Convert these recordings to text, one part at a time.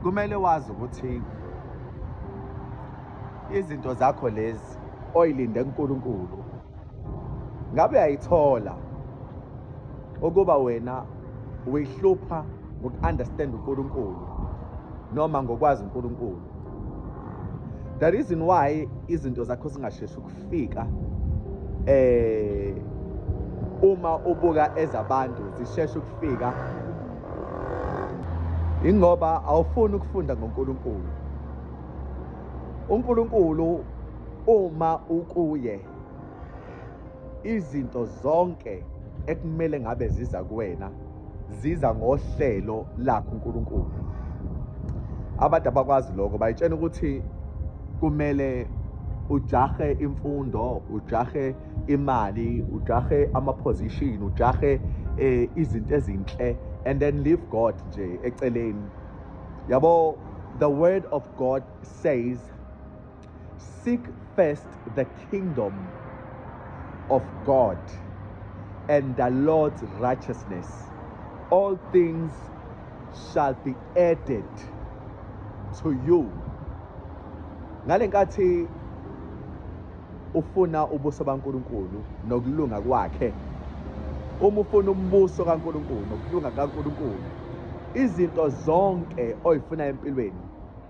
Kumele wazi ukuthi izinto zakho lezi oyilinde kuNkulunkulu ngabe uyayithola ukuba wena uyihlupha ngoku-understand uNkulunkulu noma ngokwazi uNkulunkulu. The reason why izinto zakho zingasheshi ukufika uma ubuka ezabantu zisheshe ukufika ingoba awufuni ukufunda ngoNkulunkulu. UNkulunkulu uma ukuye izinto zonke ekumele ngabe ziza kuwena ziza ngohlelo lakhe uNkulunkulu. Abantu abakwazi lokho, bayitshena ukuthi kumele ujahe imfundo, ujahe imali, ujahe ama-position, ujahe izinto ezinhle and then leave God nje eceleni. Yabo, the word of God says seek first the kingdom of God and the Lord's righteousness. All things shall be added to you. Ngale nkathi ufuna ubuso baNkulunkulu nokulunga kwakhe, uma ufuna umbuso kaNkulunkulu nokulunga kaNkulunkulu, izinto zonke oyifuna empilweni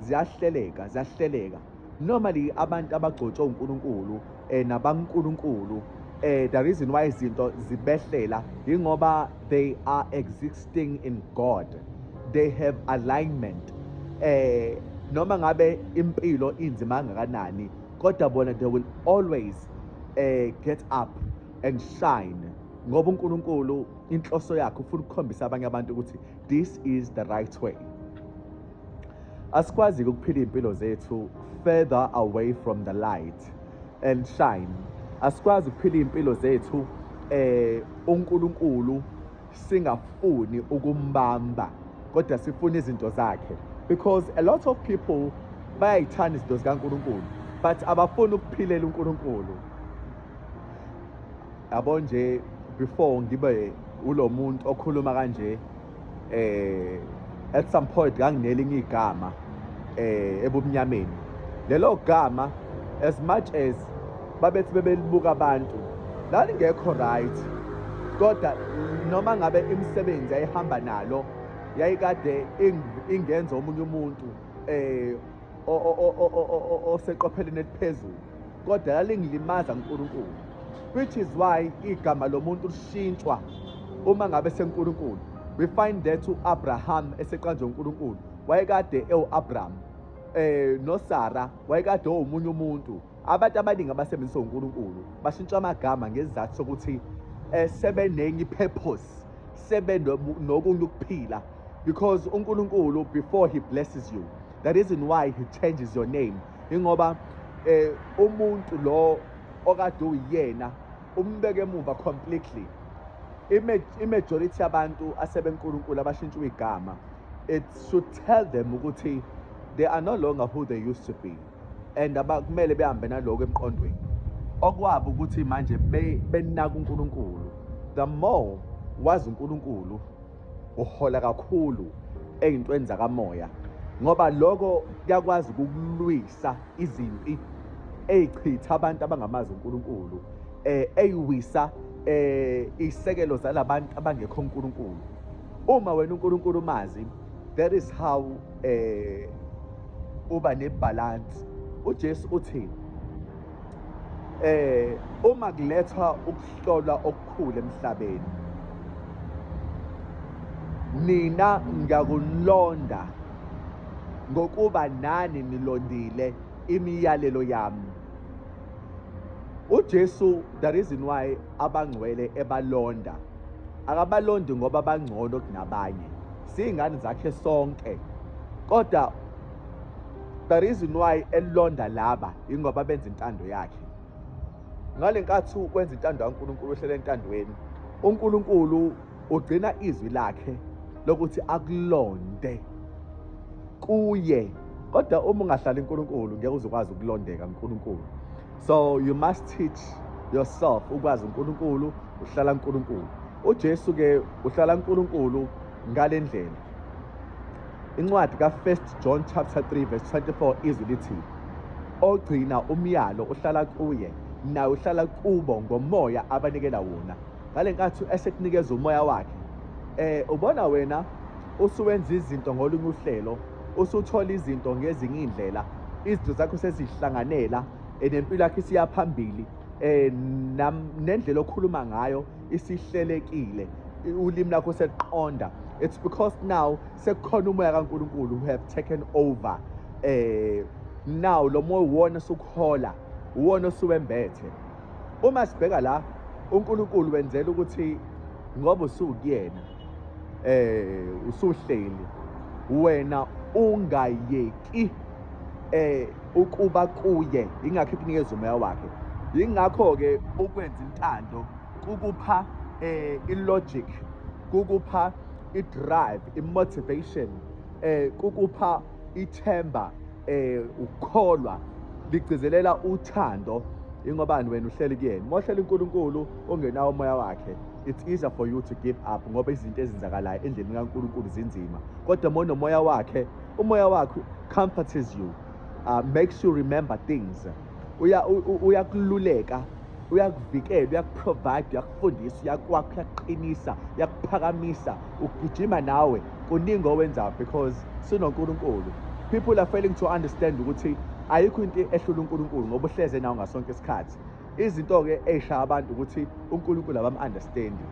ziyahleleka, ziyahleleka. Normally abantu abagcotshwe uNkulunkulu nabaNkulunkulu, the reason why izinto zibehlela ingoba they are existing in God, they have alignment. Noma ngabe impilo inzima kangakanani, kodwa bona they will always get up and shine, ngoba uNkulunkulu inhloso yakhe ufuna ukukhombisa abanye abantu ukuthi this is the right way. Asikwazi ukuphila iy'mpilo zethu further away from the light and shine. Asikwazi ukuphila iy'mpilo zethu uNkulunkulu singafuni ukumbamba, kodwa sifuna izinto zakhe, because a lot of people bayayithanda izinto zikaNkulunkulu but abafuni ukuphilela uNkulunkulu. Yabo nje, before ngibe ulo muntu okhuluma kanje, at some point nganginelinye igama ebumnyameni. Lelo gama, as much as babethi bebelibuka abantu, lalingekho right, kodwa noma ngabe imisebenzi yayihamba nalo yayikade ingenza omunye umuntu oseqopheleni eliphezulu, kodwa lalingilimaza uNkulunkulu, which is why igama lomuntu lishintshwa uma ngabe seNkulunkulu. We find that uAbraham eseqanjwe uNkulunkulu wayekade ewu-Abraham, noSara wayekade omunye umuntu. Abantu abaningi abasebenzisa uNkulunkulu bashintsha amagama ngesizathu sokuthi sebenenye i-purpose, sebenokunye ukuphila, because uNkulunkulu before he blesses you, the reason why he changes your name ingoba umuntu lo okade uyena umbeke emuva completely. I-majority yabantu asebeNkulunkulu abashintshwe igama, it should tell them ukuthi they are no longer who they used to be, and abakumele behambe naloko emqondweni okwabo ukuthi manje benaka uNkulunkulu. The more wazi uNkulunkulu, uhola kakhulu ey'ntweni zakamoya, ngoba lokho kuyakwazi ukukulwisa izimpi ey'chitha abantu abangamazi uNkulunkulu, eyiwisa isekelo zalabantu abangekho uNkulunkulu. Uma wena uNkulunkulu umazi, that is how uba nebalance. uJesu uthi uma kulethwa ukuhlolwa okukhulu emhlabeni, nina ngiyakunilonda ngokuba nani nilondile imiyalelo yami. uJesu, the reason why abangcwele ebalonda, akabalondi ngoba bangcono kunabanye, siyingane zakhe sonke, kodwa the reason why elonda laba ingoba benza intando yakhe. Ngale nkathi wenza intando kaNkulunkulu, uhlele entandweni, uNkulunkulu ugcina izwi lakhe lokuthi akulonde kuye. Kodwa uma ungahlali uNkulunkulu, ngeke uzokwazi ukulondeka uNkulunkulu. So you must teach yourself ukwazi uNkulunkulu, uhlala uNkulunkulu. uJesu ke uhlala uNkulunkulu ngalendlela. Incwadi ka-1 John chapter 3 verse 24, izwi lithi, ogcina umyalo uhlala kuye, naye uhlala kubo ngomoya abanikela wona. Ngale nkathi esekunikeza umoya wakhe, ubona wena usuwenza izinto ngolunye uhlelo, usuthola izinto ngezinye iy'ndlela, izinto zakho sezihlanganela, nempilo yakho isiya phambili, nendlela okhuluma ngayo isihlelekile, ulimi lakho seliqonda. It's because now sekukhona umoya kaNkulunkulu who have taken over. Now lo moya uwona osukuhola, uwona osuwembethe. Uma sibheka la, uNkulunkulu wenzela ukuthi ngoba usukuyena, usuhleli wena, ungayeki ukuba kuye, ingakho ekunikeza umoya wakhe. Yingakho ke ukwenza intando kukupha i-logic, kukupha i-drive, i-motivation, kukupha ithemba, ukukholwa, ligcizelela uthando, ingobani wena uhleli kuyena. Uma uhleli uNkulunkulu ungenawo umoya wakhe, it's easier for you to give up, ngoba izinto ezenzakalayo endleleni kaNkulunkulu zinzima. Kodwa uma unomoya wakhe, umoya wakhe comforts you, makes you remember things, uyakululeka, uyakuvikela, uyakuprovide, uyakufundisa, uyakwakha, uyakuqinisa, uyakuphakamisa, ugijima nawe. Kuningi owenzayo because sinoNkulunkulu. People are failing to understand ukuthi ayikho into ehlula uNkulunkulu, ngoba uhleze nawe ngasonke isikhathi. Izinto-ke ey'shaya abantu ukuthi uNkulunkulu abam-understandi.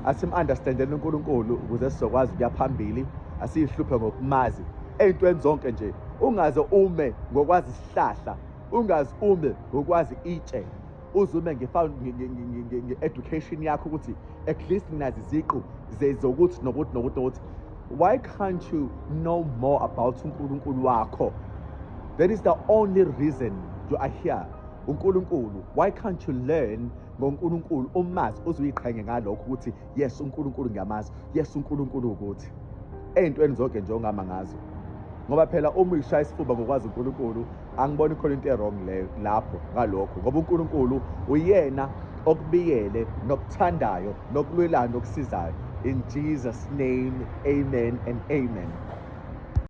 Asim-understandele uNkulunkulu ukuze sizokwazi ukuya phambili. Asiyihluphe ngokumazi ey'ntweni zonke nje. Ungaze ume ngokwazi isihlahla, ungaze ume ngokwazi itshe, uzume nge-education yakho ukuthi at least nginazo iziqu zokuthi nokuthi nokuthi nokuthi. Why can't you know more about uNkulunkulu wakho? That is the only reason you are here, uNkulunkulu. Why can't you learn ngoNkulunkulu, umazi, uzuyiqhenye ngalokho ukuthi yes, uNkulunkulu ngiyamazi, yes, uNkulunkulu ukuthi ey'ntweni zonke nje ongama ngazo? Ngoba phela uma uyishaya isifuba ngokwazi uNkulunkulu, angiboni khona into e-wrong leyo lapho ngalokho, ngoba uNkulunkulu uyena okubiyele, nokuthandayo, nokulwelayo, nokusizayo. In Jesus' name, amen and amen.